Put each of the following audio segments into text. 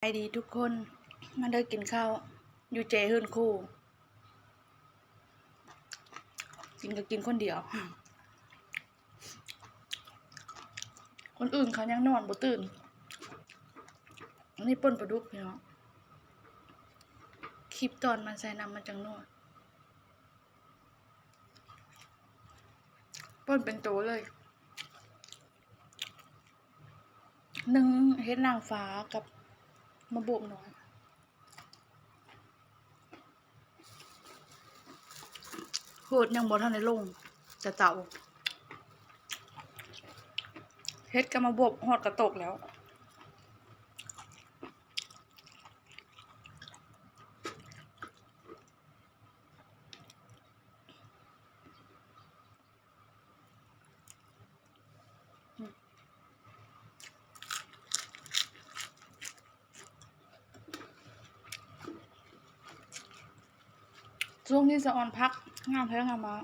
ສະບາຍດີທຸກຄົນ ມາເດີກິນເຂົ້າຢູ່ເຈເຮືອນຄູ່. ກິນກໍກິນຄົນດຽວ ຄົນອື່ນເຂົາຍັງນອນບໍ່ຕື່ນ. ອັນນີ້ປົ່ນປາດຸກພີ່ນ້ອງ ຄລິບຕອນມັນໃສ່ນ້ຳມັນຈັ່ງນົວ ປົ່ນເປັນໂຕເລີຍ. ໜຶ້ງເຫັດນາງຟ້າກັບໝາກບົບນ້ອຍ. ເຫັດຍັງບໍ່ທັນໄດ້ລົງຈາກເຕົາ ເຫັດກັບໝາກບົບຮອດກະຕົກແລ້ວ. ຊ່ວງນີ້ສະອອນຜັກງາມແທ້ງາມມາ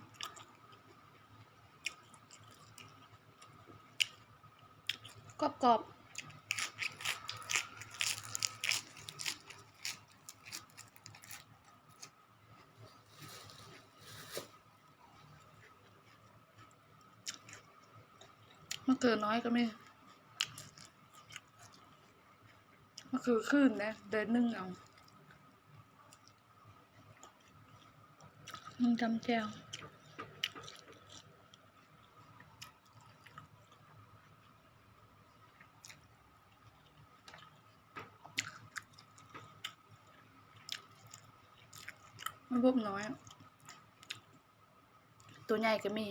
ກອບໆ. ມະເຂືອນ້ອຍກໍມີ ມະເຂືອຂຶ້ນເດ້ ໄດ້ໜຶ້ງເອົາ ໜຶ້ງຈຳແຈ່ວ. ໝາກບົບນ້ອຍ ຕົວໃຫຍ່ກໍມີ.